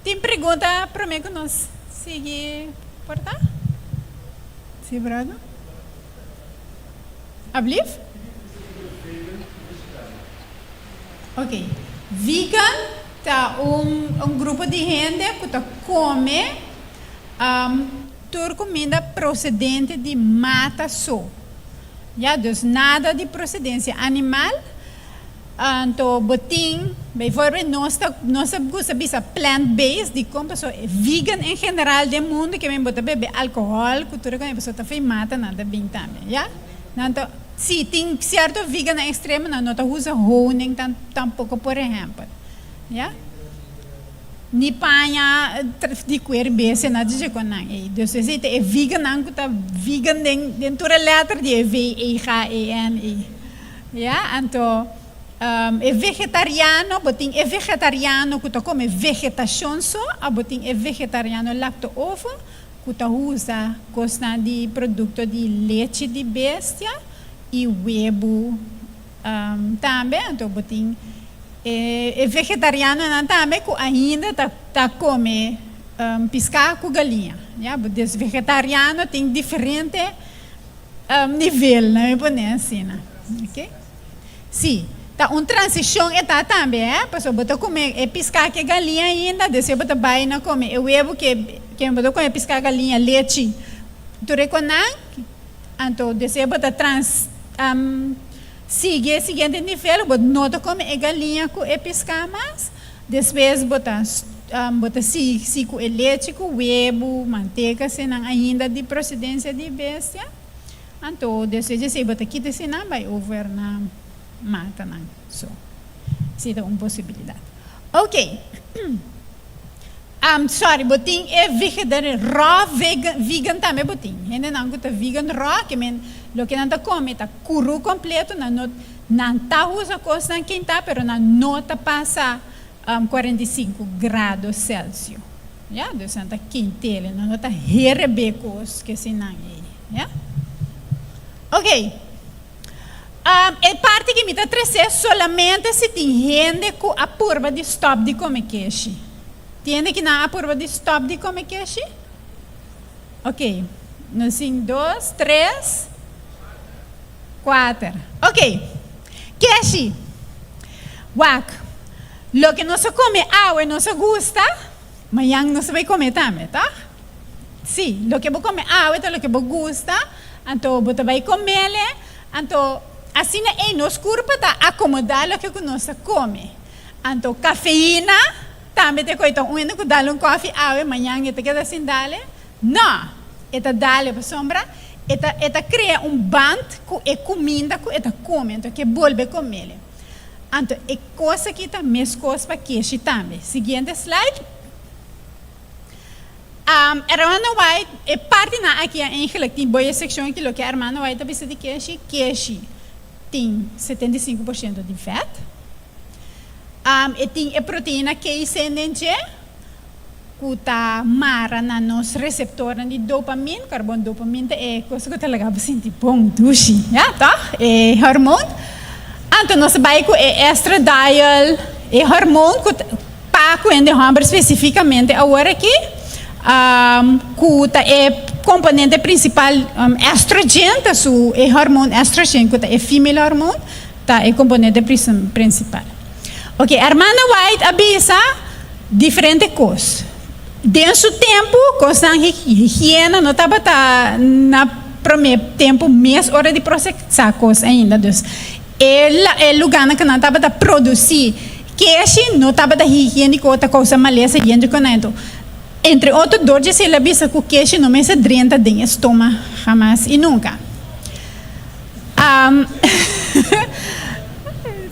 Tin pregunta promé ku nos sigui por ta? Sí, brother? Ablief? Ok. Vegan ta un grupo di hende ku ta kome tur kuminda prosedente di mata so. Ya, dus nada di prosedensia animal. Anto bo tin, bijvoorbeeld nos ta nos ta gusta bisa plant based, dikon? Pasobra e vegan en general den mundu ke men bo ta bebe alcohol ku tur e kos, pasobra ta fei mata nan ta bin tambe, ya. Nan ta, si tin sierto vegannan extremo nan no ta usa honing tampoko por ehempel, ya. Ni paña di kuer bestia na dje kon nan ei. Dus esei ta e vegannan ku ta vegan den den tur e letter di e V E G A N ei. Ya, anto e vegetariano, bo tin e vegetariano ku ta kome vegetashon so òf bo tin e vegetariano lacto ovo ku ta usa kosnan di produkto di lechi di bestia i webu tambe. Anto bo tin E vegetarianonan tambe ku ainda ta ta kome piská ku galiña. Ya, dus vegetariano tin diferente nivel, nan mi pone asina. Ok. Sí, ta un transishon e ta tambe, eh, pasobra bo ta kome e piská ku e galiña ainda, despues bo ta bai na kome e webu ke ke bo ta kome piská, galiña, lechi, tur e konan, anto despues bo ta trans. Sigui e siguiente nivel, bo no ta kome e galiña ku e piská mas, despues bo ta bo ta sigui si ku e lechi ku webu, manteka eseinan ainda di prosedensia di bestia, anto despues di esei bo ta kita eseinan bai over na matanan. So, esei ta un posibilidat. Ok. Sorry, bo tin e vegetarian, raw vegan, vegan tambe bo tin. Hendenan ku ta vegan raw, ke men loke nan ta kome ta kuru kompleto, nan no, nan ta usa kosnan kintá, pero nan no ta pasa 45 grado Celsius. Ya, dus nan ta kint'el, nan no ta herebé kos ke eseinan ei. Ya. Ok. E parti ki mi ta tresé solamente si tin hende ku a purba di stòp di kome keshi. Tin hende ki nan a purba di stòp di kome keshi? Ok, nos tin dos, tres, kuater. Ok, keshi. Wak, loke nos a kome awe nos a gusta, mañan nos ta bai kome tambe, tòg? Sí, loke bo kome awe ta loke bo gusta, anto bo ta bai komele, anto asina ei nos kurpa ta akomodá loke ku nos ta kome. Anto kafeina tambe ta koe ta un hende ku dal un kòfi awe, mañan e ta keda sin dale? No! E ta dale pasobra e ta e ta krea un band ku e kuminda ku e ta kome, anto e ke bolbe komele. Anto e kos aki ta meskos pa keshi tambe. Siguiente slide. Hermano White, e partinan aki a eigenlijk tin boye seccion aki loke Hermano White ta bisa di keshi, keshi tin 75% di vet, e tin e proteina casein den dje ku ta mara na nos receptornan di dopamine, carbon dopamine ta e cosa ku ta laga bo sinti bon, dushi, ya toch? E hormoon. Anto nos ta bai ku e estradiol, e hormoon ku ta. Pa ku hende hòmber spesifikamente awor aki, ku ta e komponente prinsipal estrogen ta su e hormoon estrogen ku ta e female hormoon ta e komponente prinsipal. Ok, Hermana White a bisa diferente kos. Den su tempu kosnan higiena no tabata na promé tempu mes ora di prosesá kos ainda, dus E lugánan ku nan tabata produsí keshi no tabata higiéniko, ta kousa malesa yendo ku nan. Enton, entre otro, dor dje esei el a bisa ku keshi no mester drenta den e stoma hamas i nunka.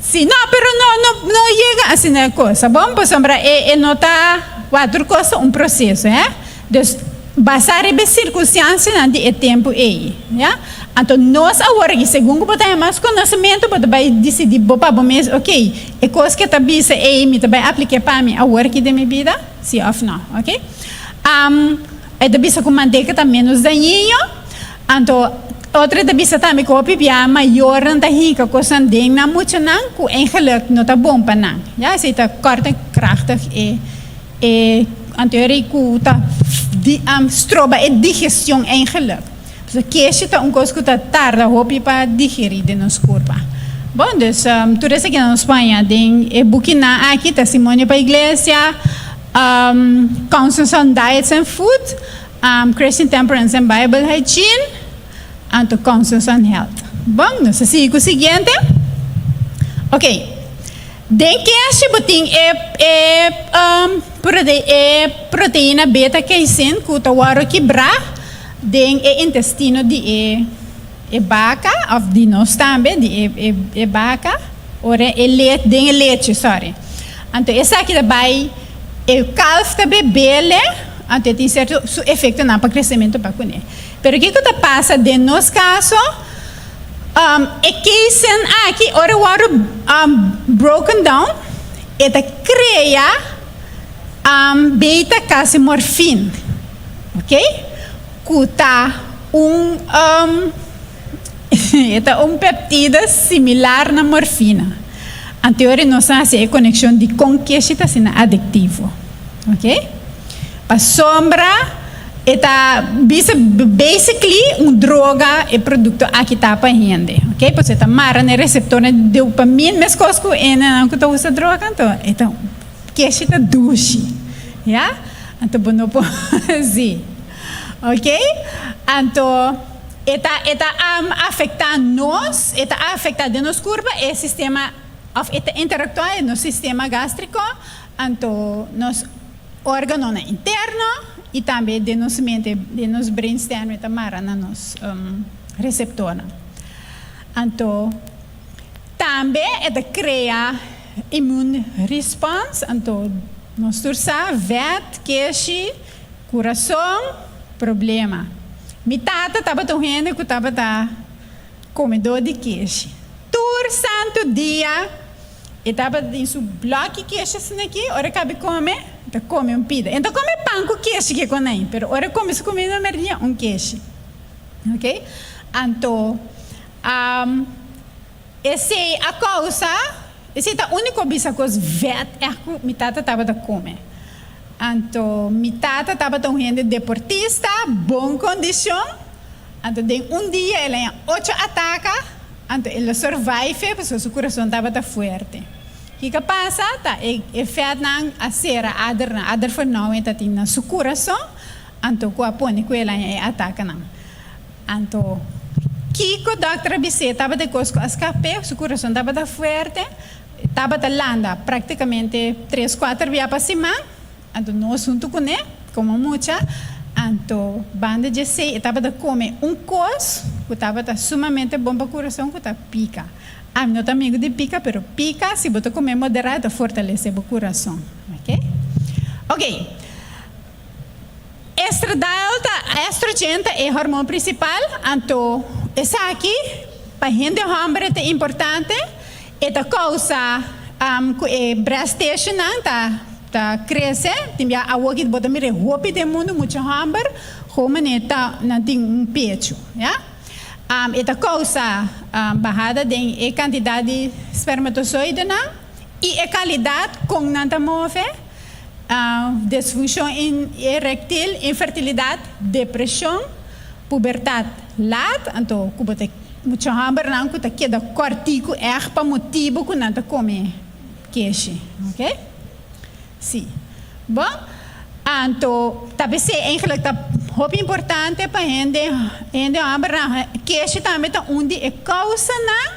Sí, no, pero no, no, no yega asina e kos, bon? Pasobra e no ta, wak, tur kos ta un proseso, hè? Dus, basá riba e sirkunstansianan di e tempu ei, ya. Anto nos awor aki, segun ku bo ta haña mas konosementu, bo ta bai disidí bo pa bo mes, okey, e kos ke ta bisa ei mi ta bai aplik'é pa mi awor aki den mi bida, si òf nò, okey. E ta bisa ku manteka ta ménos dañino, anto otro e ta bisa tambe ku hopi bia mayornan ta hinka kosnan den nan muchanan ku eigenlik no ta bon pa nan, ya. Esei ta kòrt en krachtig e. E anterior ku ta di, stroba e digestion eigenlijk. So, keshi ta un kos ku ta tarda hopi pa digerí den nos kurpa. Bon, dus tur esaki nos por haña den e bukinan aki, Testimonio pa Iglesia, Counsels on Diets and Food, Christian Temperance and Bible Hygiene, anto Counsels on Health. Bon, nos ta sigui ku siguiente. Ok. Den keshi bo tin e proteina beta casein ku ta wòrdu kibrá den e intestino di e baka òf di nos tambe, di e baka, ora e den e lechi, sorry. Anto esaki ta bai e kalf ta bebele, anto e tin sierto su efektonan pa kresementu pa kuné. Pero kiko ta pasa den nos kaso? E casein aki ora wòrdu broken down e ta krea beta casemorfin, ok, ku ta un e ta un peptide similar na morfina. Anto ora nos a hasi e konekshon dikon keshi ta asina adiktivo, ok. Pasobra e ta bisa basically un droga e produkto aki ta pa hende, ok, pasobra e ta mara na e reseptornan di dopamine meskos ku hendenan ku ta usa droga, anto e ta keshi ta dushi, ya, anto bo no por si, ok, anto e ta afektá nos, e ta afektá den nos kurpa e sistema òf e ta interaktuá e nos sistema gástriko, anto nos órganonan interno i tambe den nos mente, den nos brainstem e ta mara na nos reseptornan. Anto tambe e ta krea immune response, anto nos tur sa vèt, keshi, kurason, problema. Mi tata tabata un hende ku tabata komedó di keshi. Tur santu dia e tabatin su blòki keshi asina aki, ora e kabe kome, e ta kome un pida. E no ta kome pan ku keshi ke konai, pero ora e kome su kumida merdia, un keshi. Ok? Anto, esei a kousa, esei ta úniko bisa kos vèt ègt ku mi tata tabata kome. Anto, mi tata tabata un hende deportista, bon kondishon. Anto den un dia el a haña ocho ataka. Anto el a survive pasobra su kurason tabata fuerte. Kiko a pasa? Ta e e fètnan a sera adernan, ader vernauwing ta tin na su kurason, anto ku a pone ku el a haña e atakanan. Anto kiko dòkter a bis'é tabata e kos ku a skap'é, su kurason tabata fuerte, e tabata landa praktikamente tres kuater bia pa siman. Anto nos huntu kuné, komo mucha, anto banda dje esei e tabata kome un kos ku tabata sumamente bon pa kurason ku ta pika. Ami no ta amigu di pika, pero pika si bo ta kome moderá ta fortalesé bo kurason. Oke? Oke. Estradiol ta, estrogen ta e hormon prinsipal, anto esaki pa hende hòmber e ta importante, e ta kousa ku e breast tissue-nan ta. Ta krese, tin bia awor ki bo ta mira e hopi den mundu mucha hòmber hómene ta nan tin un pechu, ya. E ta kousa bahada den e kantidat di spermatozoidenan i e kalidat kon nan ta move, disfunshon erektil, infertilidat, depreshon, pubertat lat, anto ku bo ta mucha hòmbernan ku ta keda kòrtiku ègt pa motibu ku nan ta kome keshi, ok? Si. Bon, anto ta p'esei eigenlijk ta hopi importante pa hende, hende hòmbernan, keshi tambe ta un di e kousanan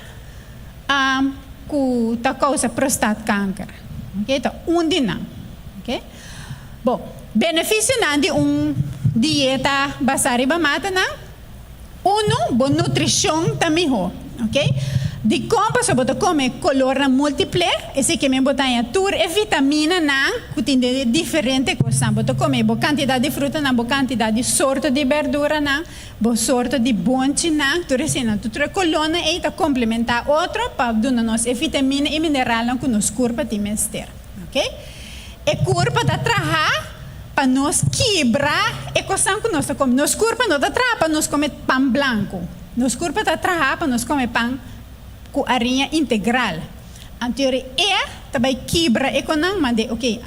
ku ta kousa prostaatkanker, ok? Ta un di nan, ok? Bon, benefisionan di un dieta basá riba matanan. Unu, bo nutrishon ta mihó, ok. Dikon? Pasobra bo ta kome kolornan múltiple, esei ke men bo ta haña tur e vitaminanan ku tin den e diferente kosnan. Bo ta kome bo kantidat di frutanan, bo kantidat di sorto di bèrduranan, bo sorto di bonchinan, tur eseinan. Tur e kolónan ei ta komplementá otro pa duna nos e vitamina i mineralnan ku nos kurpa tin mester, ok. E kurpa ta traha pa nos kibra e kosnan ku nos ta kome. Nos kurpa no ta traha pa nos kome pan blanku. Nos kurpa ta traha pa nos kome pan ku ariña integral. Anto yori e ta bai kibra e konan mande, ok,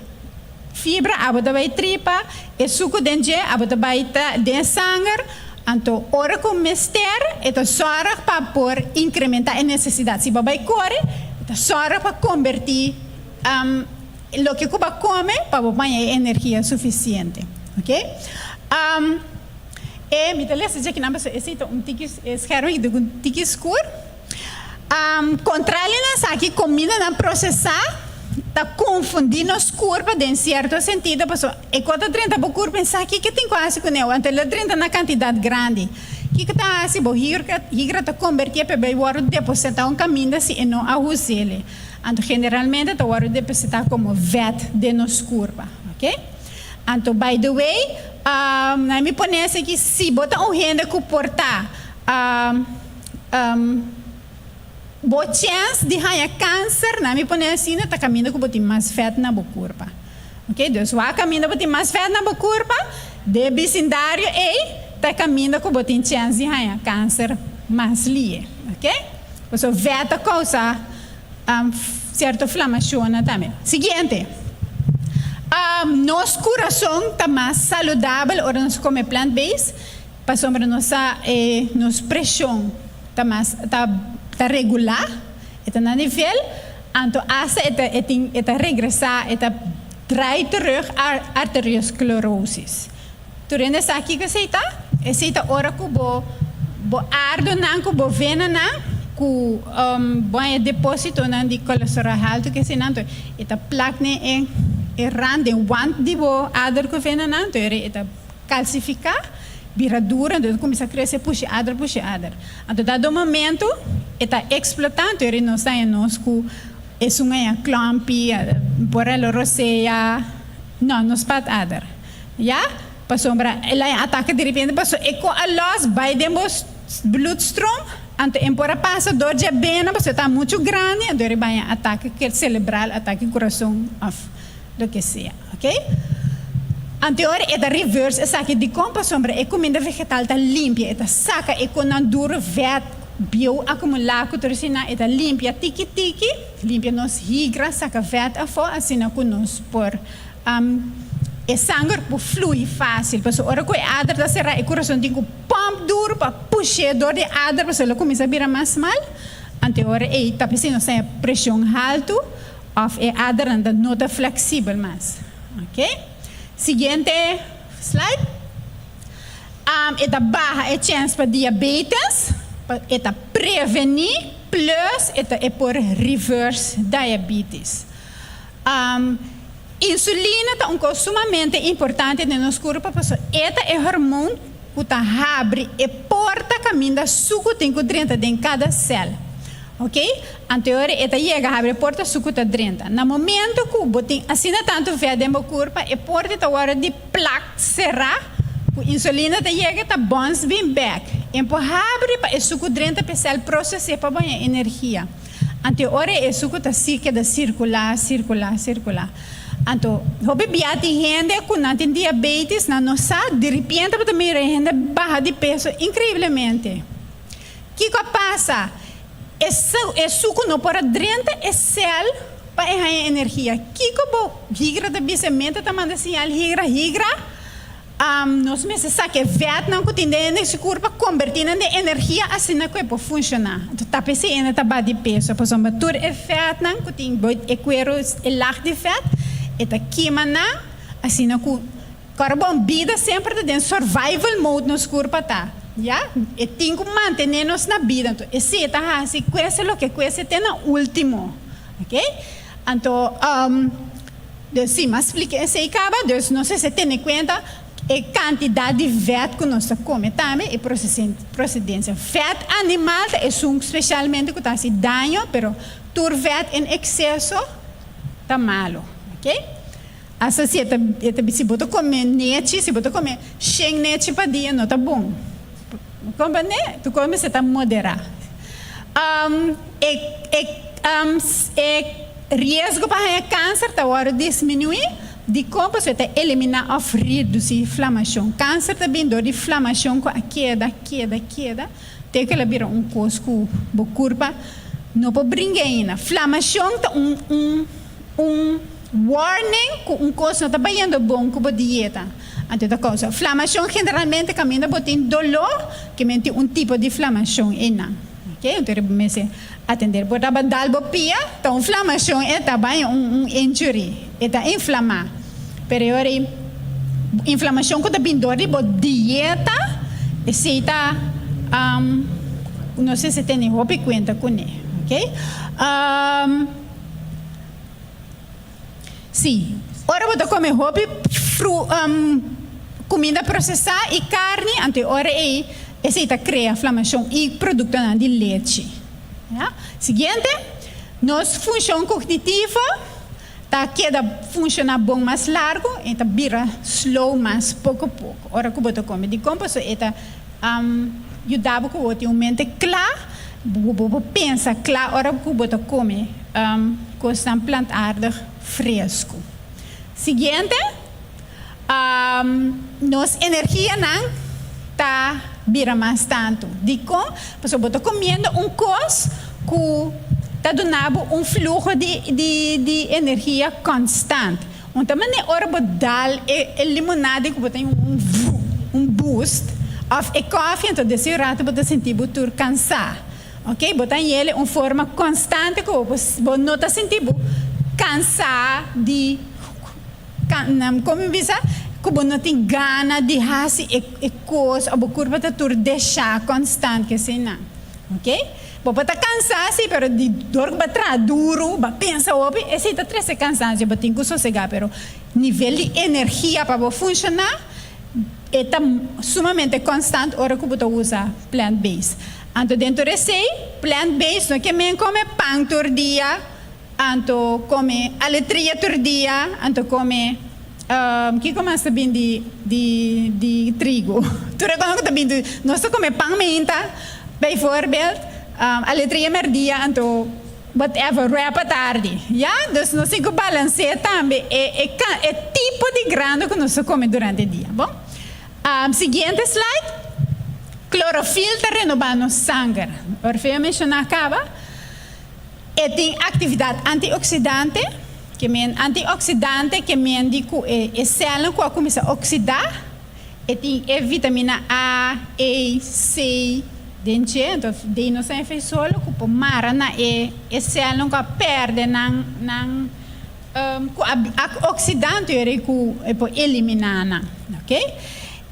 Fibra abo ta bai tripa, e suku den dje abo ta bai ta den sanger, anto ora ku mester e ta sòrg pa por inkrementá e nesesidat. Si bo bai kore, e ta sòrg pa kombertí loke ku bo a kome pa bo paña e energia sufisiente. Ok. E mi ta lesa dje kinan pasobra esei ta un tiki skerm aki ta un tiki skur. Kontrali na esaki, komindanan prosesá ta konfundí nos kurpa den sierto sentido, pasobra e kos ta drenta bo kurpa i sa kiko tin ku hasi kuné, anto el a drenta na kantidat grandi. Kiko ta hasi? Bo higra ta kombertí e p'e wòrdu depositá un kaminda si e no a hus'el. Anto generalmente ta wòrdu depositá komo vèt den nos kurpa. Oke. Anto by the way, na mi pone esaki, si bo ta un hende ku por ta Bo chèns di haña kanser, na mi pone asina, ta kaminda ku bo tin mas vèt na bo kurpa. Oke, dus wak kaminda bo tin mas vèt na bo kurpa, den bisindario ei ta kaminda ku bo tin chèns di haña kanser mas lie. Oke, pasobra vèt ta kousa sierto flamashonnan tambe. Siguiente, nos kurason ta mas saludabel ora nos kome plant-based. Pasobra nos sa e nos preshon ta mas ta ta regulá, e ta na nivel, anto asta e ta e tin e ta regresá, e ta draai terug arteriosclerosis. Tur hende sa kiko esei ta? Esei ta ora ku bo bo ardonan ku bo venanan ku bo haña depósitonan di kolesterol haltu ke eseinan anto e ta plak den e e rand den wand di bo ader ku venanan anto e ta Kalsifiká, bira duru, anto e ta kuminsá krese pushi ader pushi ader. Anto dado momentu e ta eksplotá, anto eri nos ta haña nos ku esun haña klòmpi, por a lo rosea, no, no spat ader. Ya? Pasobra el haña atake direpente pasobra e ko a lòs bai den bo bloedstroom, anto e por a pasa dor dje bena pasobra e ta muchu grandi, anto eri bai haña atake selebral, atake kurason òf loke sea. Ok. Anteor e ta reverse esaki dikon? Pasobra e kuminda vegetal ta limpia, e ta saka e konan duru, vèt, bieu akumulá ku tur asina, e ta limpia tiki tiki, limpia nos higra, saka vèt afó asina ku nos por e sanger por flui fásil. Pasobra ora ku e ader ta será e kurason tin ku pòmp duru pa push'é dor di e ader pasobra lo kuminsá bira mas smal. Anteor ei ta p'esei nos ta haña preshon haltu. Of e adernan ta no ta flexibel mas. Ok. Siguiente slide. E ta baha e chens pa diabetes, e ta preveni plus e ta e por reverse diabetes. Insulina ta un cos sumamente importante den nos curpa pasobra e ta e hormoon cu ta habri e porta caminda sucu tin cu drenta den cada cel. Ok, anto e ora e ta yega habri e porta suku ta drenta. Na momento ku bo tin asina tantu vèt den bo kurpa e porta ta wòrdu di plak será ku insulina ta yega ta bòns bin bèk. E por habri pa e suku drenta pa e sèl proses'é pa baña energia. Anto e ora e suku ta si keda sirkulá, sirkulá, sirkulá. Anto hopi bia tin hende ku nan tin diabetes nan no sa, diripiente bo ta mira e hende baha di peso inkreiblemente. Kiko a pasa? E e suku no por a drenta e sèl pa e haña energia. Kiko bo higra ta bisa? E mente ta manda siñal, Higra, higra, nos mester saka e vètnan ku tin den e kurpa, kombertí nan den energia asina ku e por funshoná. Anto ta p'esei hende ta bati peso, pasobra tur e vètnan ku tin bo e kueru, e lag di vèt, e ta kima nan asina ku. Kòrda bon, bida semper ta den survival mode nos kurpa ta, ya. E tin ku mantené nos na bida, anto esei e ta hasi kuese loke kuese te na último, ok. Anto, dus si, mi a splika esei kaba, dus nos mester tene kuenta e kantidat di vèt ku nos ta kome tambe, e prosedensia. Vèt animal ta esun spesialmente ku ta hasi daño, pero tur vèt en ekseso ta malu, ok. Asta si e ta e ta si bo ta come nechi, si bo ta come shen nechi pa dia no ta bon. Comprende? Tu cosa mester ta modera. E e e riesgo pa haña cancer ta wòrdu disminuí. Dikon? Pasobra e ta eliminá òf redusí flamashon. Cancer ta bin dor di flamashon ku a keda, keda, keda te ku el a bira un kos ku bo kurpa no por bringa ainda. Flamashon ta un un un. warning ku un kos no ta bayendo bon ku bo dieta. Anto ta kousa flamashon. Generalmente kaminda bo tin doló, ke men tin un tipo di flamashon einan. Ok, anto bo mester atendé. Bo ta dal bo pia, ta un flamashon, e ta bai un injury, e ta inflamá. Pero ora inflamashon ku ta bin dor di bo dieta, esei ta no sé si tene hopi kuenta kuné. Ok? Si, ora bo ta kome hopi kuminda prosesá i karni, anto ora ei esei ta krea inflamashon i produktonan di lechi. Ja? Siguiente, nos funshon kognitivo ta keda funshoná bon mas largu i ta bira slow mas poko poko. Ora ku bo ta kome dikon? Pasobra e ta yuda bo ku bo tin un mente kla, bo bo pensa kla ora ku bo ta kome kosnan plantaardig fresku. Siguiente, nos energianan ta bira mas tantu. Dikon? Pasobra bo ta komiendo un kos ku ta duna bo un fluho di energia konstant. Un ta manera ora bo dal e limonada ku bo tin un boost òf e kòfi, anto desi un ratu bo ta sinti bo tur kansá. Ok, bo ta yele un forma konstante ku bo no ta sinti bo kansá di, kon mi bisa, ku bo no tin gana di hasi e kos òf bo kurpa ta tur deshá konstant ke asina. Ok, bo por ta kansá si, pero di dor ku bo a traha duru, bo a pensa hopi, esei ta trese kansansio, bo tin ku sosegá, pero nivel di energia pa bo funshoná e ta sumamente konstant ora ku bo ta usa plant based. Anto den tur esei, plant based no ke men kome pan tur dia, anto kome aletria tur dia, anto kome, kiko mas ta bin di trigo? Tur e kos ku ta bin di, nos ta kome pan meinta, bijvoorbeeld, aletria merdia, anto whatever, wrap atardi. Ya? Dus nos tin ku balansea tambe e tipo di grano ku nos ta kome durante e dia. Bon? Siguiente slide. Klorofil ta renobá nos sanger. Orfeo a menshoná kaba. E tin aktividat antioksidante, ke men antioksidante ke men di ku e sèlnan ku a kuminsá oksidá, e tin e vitamina A, E, C den dje, anto den nos ta efei solo ku por mara na e sèlnan ku a pèrdè nan ku a oksidá, anto e ku e por eliminá nan, ok.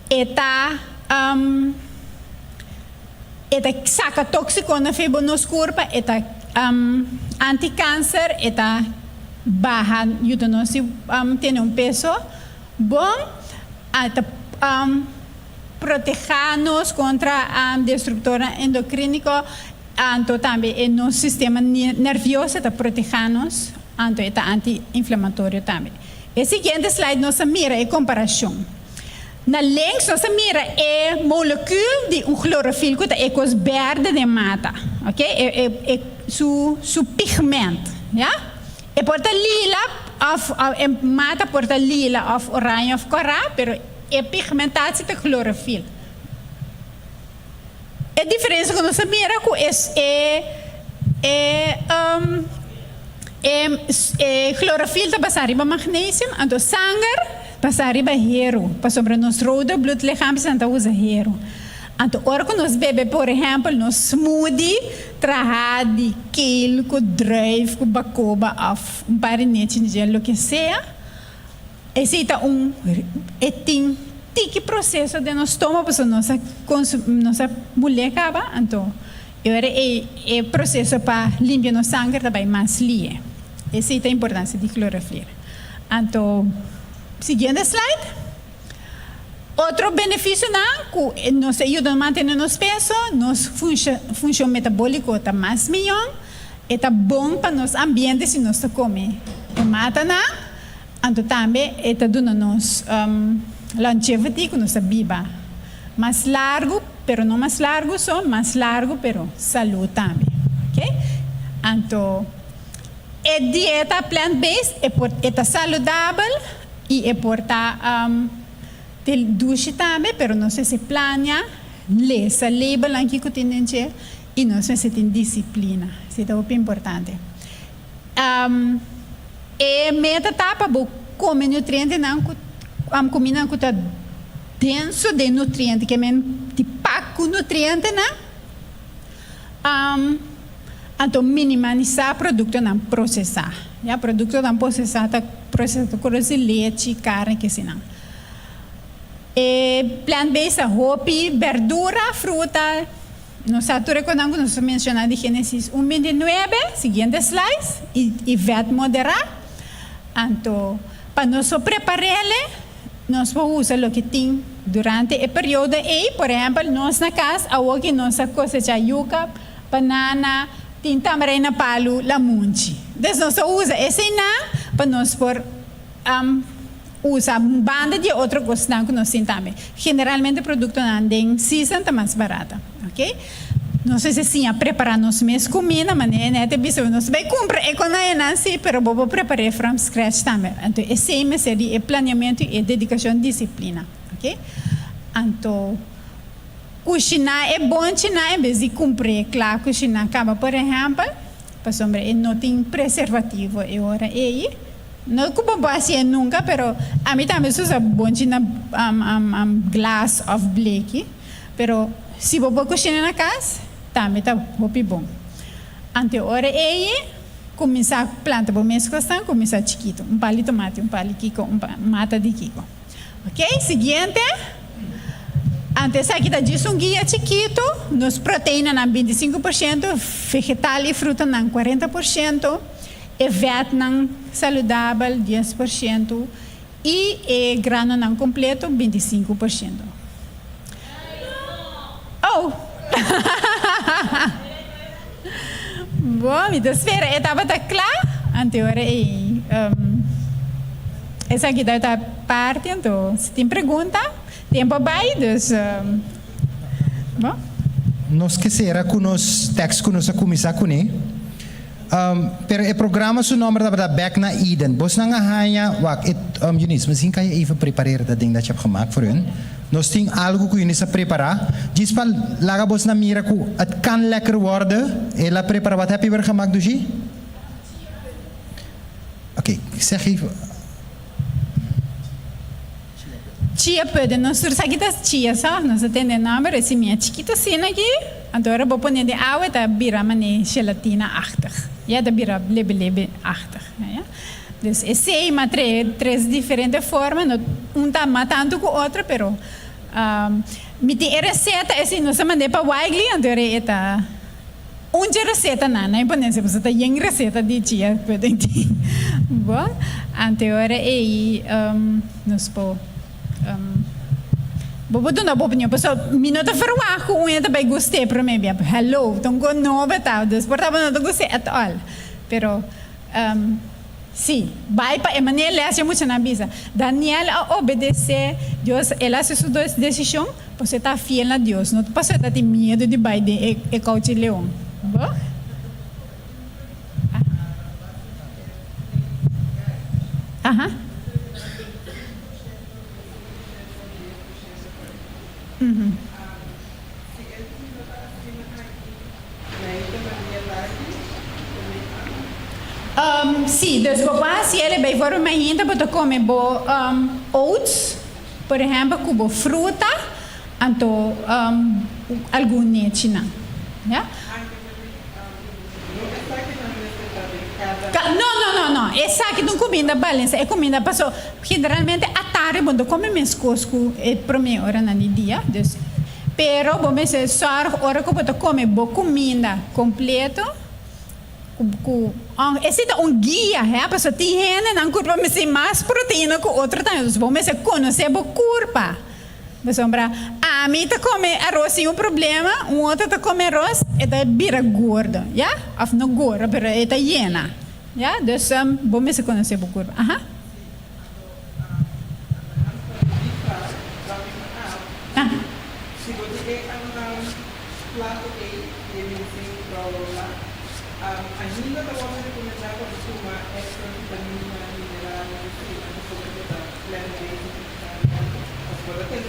E ta. E ta saka tóksikonan for bo nos kurpa, e ta anti-kanser, e ta baha, yuda nos di tene un peso bon, e ta protehá nos kontra destruktornan endokriniko, anto tambe e nos sistema nervioso e ta protehá nos, anto e ta anti-inflamatorio tambe. E siguiente slide nos ta mira e komparashon. Na links nos ta mira e molekuul di un chlorofil ku ta e kos berde den mata, ok, e su su pigment, ya. E por ta lila òf e mata por ta lila òf oraño òf kòrá, pero e pigmentatie ta chlorofil. E diferensia ku nos ta mira ku e e e chlorofil ta basá riba magnesium, anto sanger basá riba heru, pasobra nos rode bloedlichaampjesnan ta usa heru. Anto ora ku nos bebe por ehèmpel nos smoothie trahá di kale ku druif ku bakoba òf un par di nechi di dje loke sea, Esei ta un e tin tiki proseso den nos stoma pasobra nos a nos a mul'é kaba, anto e ora ei e proseso pa limpia nos sanger ta bai mas lie. Esei ta importansia di klorofil. Anto siguiente slide. Otro benefisionan ku nos ta yuda mantene nos peso, nos funshon metabóliko ta mas mihó, e ta bon pa nos ambiente si nos ta kome e matanan. Anto tambe e ta duna nos longevity, ku nos ta biba mas largu, pero no mas largu so, mas largu pero salú tambe. Ok. Anto e dieta plant based e por e ta saludabel i e por ta dushi tambe, pero nos mester plania, lesa labelnan kiko tin den dje i nos mester tin disiplina. Esei ta hopi importante. E meta ta pa bo kome nutrientenan ku kumindanan ku ta denso den nutriente, ke men di pak ku nutrientenan, anto minimanisá produktonan prosesá. Ya, produktonan prosesá ta prosesá ta kos di lechi, karni, kesinan. E plant based ta hopi berdura, fruta. Nos sa tur e konan ku nos a menshoná di Génesis un bintinuebe, siguiente slides, i i vèt moderá. Anto, pa nos por prepar'ele, nos por usa loke tin durante e periodo ei. Por ehèmpel, nos na kas awoki nos a kosechá yuka, banana, tin tamarei na palu, lamunchi. Entonces nos a usa eseinan pa nos por Usa banda di e otro kosnan ku nos tin tambe. Generalmente produktonan den season ta mas barata, ok. Nos mester siña prepará nos mes kuminda, manera e nèt a bisa bo, nos bai kumpra e konayanan sí, pero bo por prepar'é from scratch tambe. Anto esei mester di e planeamentu i e dedikashon, disiplina, ok. Anto kushiná e bonchinan en bes di kumpr'é kla kushiná kaba, por ehèmpel, pasobra e no tin preservativo e ora ei. No ku bo bo hasié nunka, pero ami tambe sa usa bonchi na glas òf bleki. Pero si bo por kushina na kas, tambe ta hopi bon. Ante ora ei, kuminsá planta bo mes kosnan, kuminsá chikitu. Un pal di tomati, un pal di kiko, un mata di kiko. Ok, siguiente. Ante esaki ta djis un guia chikitu. Nos proteinanan 25%, vegetal i frutanan 40%. E vètnan saludabel 10% i e granonan kompleto 25%. Oh! Bo, mi ta spera e tabata kla, anto ora ei esaki tabata parti, anto si tin pregunta, tempo a bai, dus bo. Nos ke sera ku nos tèks ku nos a kuminsá kuné. Pero e programa su nomber tabata Bek na Eden. Bosnan a haña, wak, e, Eunice, misschien kan je even prepareren dat ding dat je hebt gemaakt voor hun. Nos tin algu ku Eunice a prepará. Djis pa laga bosnan mira ku het kan lekker worden. El a prepará, wat heb je weer gemaakt, Dushi? Oké, zeg even. Chia pudding, nos tur sa ki ta chia so, nos a tende e nomber, e simia chikito asina aki, anto ora bo pone den awa e ta bira mane gelatina-achtig, ya, e ta bira lebe-lebe-achtig, ya. Dus esei ma trae tres diferente forma, no un ta mas tantu ku otro, pero mi tin e reseta, esei nos a mand'é pa Wigley, anto ora e ta un dje resetanan, no imponencia, pasobra ta yen reseta di chia pudding tin, bo, anto ora ei. Nos por Bo por duna bo opinion pasobra mi no ta verwagt ku un hende ta bai gust'é promé bia. Hello, ta un kos nobo ta, dus por ta bo no ta gust'é at all. Pero si, bai pa e manera les dje muchanan bisa. Daniel a obedesé Dios, el a hasi su desishon pasobra e ta fiel na Dios, no pasobra e ta tin miedu di bai den e kouchi leon. Bo? Aha. Sí, dus bo por hasi el bijvoorbeeld mainta bo ta come bo oats, por ehempel, cu bo fruta, anto algun nechinan, ya. No, no, no, no. Esaki ta un kuminda balensa. E kuminda paso generalmente atardi bo no ta kome meskos ku e promé oranan di dia. Dus, pero bo mester sòrg ora ku bo ta kome bo kuminda kompleto ku ku esei ta un guia, hè, paso tin hende nan kurpa mester mas proteina ku otro tambe. Dus bo mester konosé bo kurpa. Pasobra ami ta come aros sin un problema, un otro ta come aros e ta bira gordo, ya? Of no gordo, pero e ta yena, ya? Dus bo mester conoce bo curpa. Aha.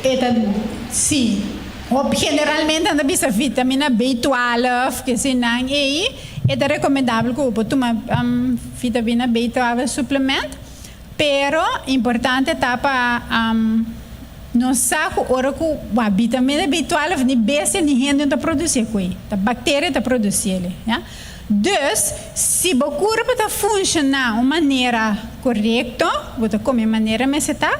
E ta si. Hop generalmente nan ta bisa vitamina B twaalf, kese nan ei, E ta rekomendabel ku bo tuma vitamina B12 suplement, pero importante ta pa nos sa ku ora ku vitamina B12 ni bestia ni hende no ta produsí ku ei, ta bakteria ta produsí el, ya. Dus, si bo kurpa ta funshoná un manera korekto, bo ta kome manera mester ta,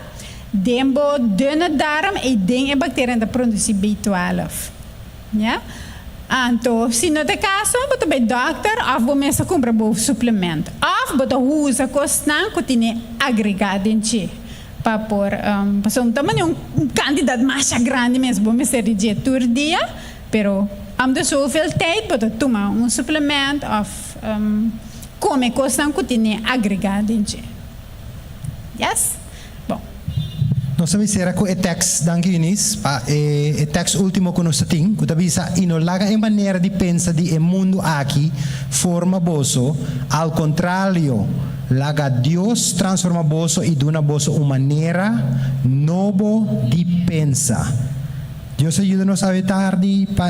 den bo dunne darm ei den e bakterianan ta produsí B12. Ya. Anto, si no ta e kaso, bo ta bai dòkter òf bo mes ta kumpra bo suplement. Òf bo ta usa kosnan ku tene agregá den dje pa por, pasobra no ta mane un kantidat masha grandi mes bo mester di dje tur dia, pero om de zoveel tijd bo ta tuma un suplement òf kome kosnan ku tene agregá den dje. Yes? Bon. Nos ta bisera ku e tèks, danki Eunice, pa e e tèks último ku nos ta tin, ku ta bisa, I no laga e manera di pensa di e mundu aki forma boso, al kontralio, laga Dios transforma boso i duna boso un manera nobo di pensa. Dios a yuda nos awe tardi pa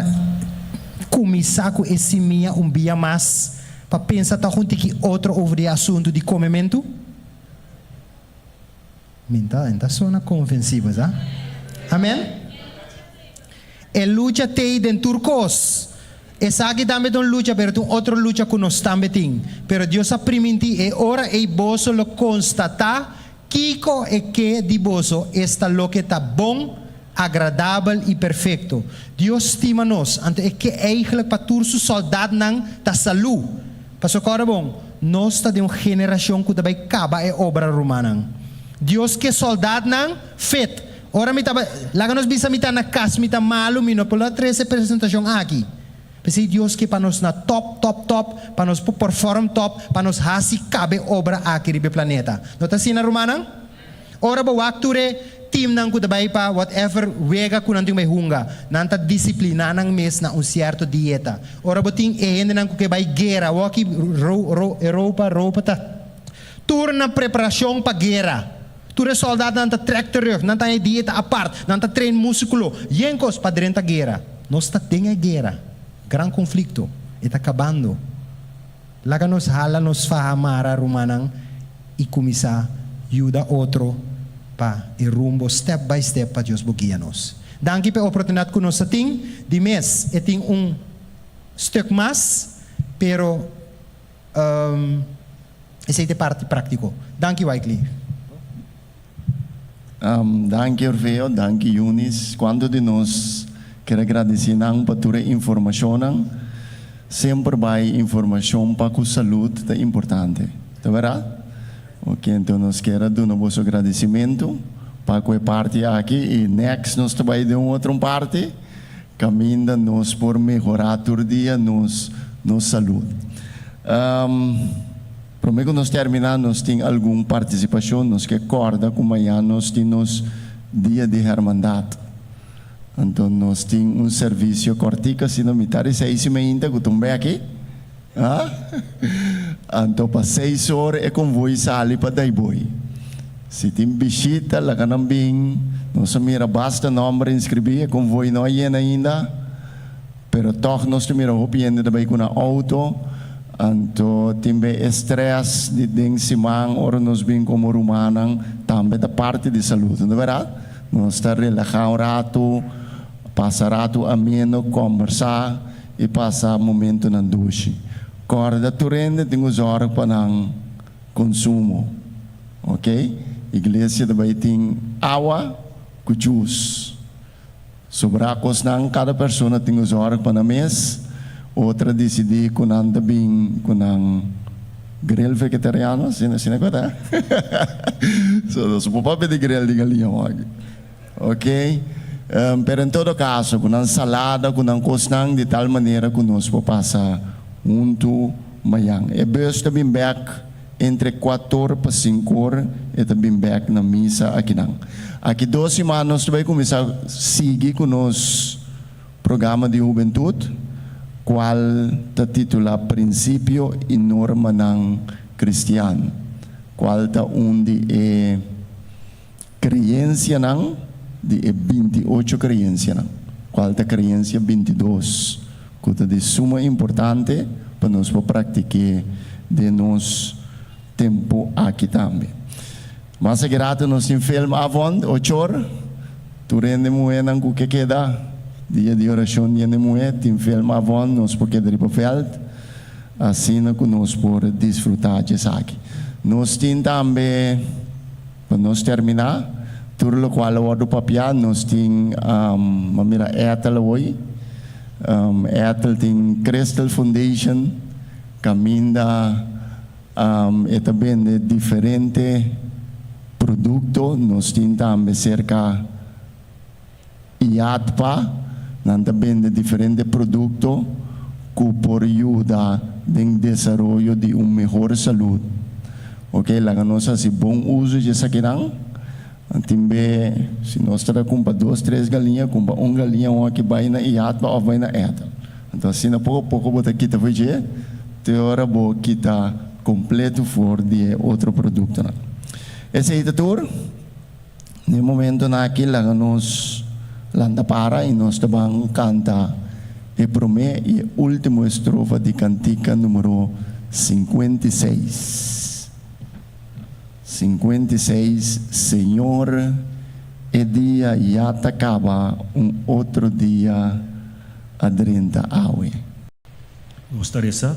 kuminsá ku e simia un bia mas pa pensa tòg un tiki otro over di e asuntu di komementu. Mi ta, en ta sona konvensi bo, sa? Amen? E lucha t'ei den tur kos. Esaki tambe ta un lucha, pero ta un otro lucha ku nos tambe tin. Pero Dios a primintí, E ora ei boso lo konstatá kiko e ke di boso, esta loke ta bon, agradabel i perfekto. Dios stima nos, anto e ke eigelijk pa tur su sòldatnan ta salú. Pasobra kòrda bon, nos ta den un generashon ku ta bai kaba e obra, rumannan. Dios ke sòldatnan fit. Ora mi taba, laga nos bisa mi ta na kas, mi ta malu, mi no por a trese e presentashon aki. P'esei Dios ke pa nos na tòp, tòp, tòp, pa nos por perform tòp, pa nos hasi kaba e obra aki riba e planeta. No ta asina, rumannan? Ora bo wak tur e teamnan ku ta bai pa whatever wega ku nan tin bai hunga, nan ta disipliná nan mes na un sierto dieta. Ora bo tin e hendenan ku ke bai guera, awor ki Europa, Europa ta tur na preparashon pa guera. Tur e sòldatnan ta trèk terug, nan ta haña dieta apart, nan ta train múskulo, yen kos pa drenta guera. Nos ta den e guera, gran konflikto, e ta kabando. Laga nos hala nos faha mara, rumannan, i kuminsá yuda otro pa e rumbo step by step pa Dios bo guia nos. Danki pa e oportunidat ku nos ta tin. Di mes e tin un stuk mas, pero esei ta e parti práktiko. Danki Wycliffe. Danki Orfeo, danki Eunice. Cuanto di nos kier a gradici nan pa tur e informacionnan. Semper bay informacion pa cu salud ta importante. Ta berdad? Ok, enton nos kier a duna boso gradicimento pa cu e parti aki y next nos ta bay den un otro parti caminda nos por mehora tur dia nos nos salud. Promé ku nos terminá nos tin algun partisipashon, nos ke kòrda ku mañan nos tin nos Dia di Hermandat. Anto nos tin un servisio kòrtiku asina mitá di seis i meinta ku ta un bèki. Ha? Anto pa seis or e konvoi sali pa Daiboi. Si tin bishita laga nan bin, nos a mira basta nòmber inskribí, e konvoi no a yena ainda. Pero tòg nos ta mira hopi hende ta bai ku nan outo, anto tin be e strès di den siman ora nos bin komo rumannan tambe ta parti di salud, no ta bèrdat? Nos ta relahá un ratu, pasa ratu ameno, kòmbersá i pasa momentunan dushi. Kòrda tur hende tin ku zòrg pa nan konsumo, oke? Iglesia ta bai tin awa ku djus. Sobrá kosnan kada persona tin ku zòrg pa nan mes, otro a disidí ku nan ta bin ku nan grill vegetariano, asina asina ku ta? So nos por papia di grill di galiña hopi. Ok, pero en todo kaso ku nan salada, ku nan kosnan di tal manera ku nos por pasa huntu mayan. E bus ta bin bèk. Entre kuator pa sinkor e ta bin bek na misa akinan. Aki dos siman nos ta bai kuminsá sigui ku nos programa di hubentut kual ta titulá Prinsipio i Normanan Kristian, kual ta un di e kreensianan di e 28 kreensianan, kual ta kreensia 22 ku ta di suma importante. pa nos por praktik'é den nos tempu aki tambe. Mas grato nos tin filmavond, 8'or. Tur hende muhénan ku ke keda dia di orashon di hende muhé tin filmavond, nos por keda riba vèlt asina ku nos por disfrutá dje esaki. Nos tin tambe, pa nos terminá, tur lokual a wòrdu papiá, nos tin, m'a mira Ethel awor, Ethel tin Crystal Foundation kaminda e ta bende diferente produkto. Nos tin tambe serka IATPA, nan ta bende diferente produkto ku por yuda den desaroyo di un mehor salú. Ok, laga nos hasi bon uso di esakinan. Tin be, si nos ta kumpra dos, tres galiña, kumpra un galiña un aki bai na IATPA òf bai na Ethel. Anto asina poko poko bo ta kita for dje, te ora bo kita kompleto for di e otro produktonan. Esei ta tur. Na e momentonan aki laga nos lanta para i nos ta ban kanta e promé i e último estrofa di kantika número 56. 56, Señor, e dia ya ta kaba, un otro dia a drenta awe. Nos ta resa.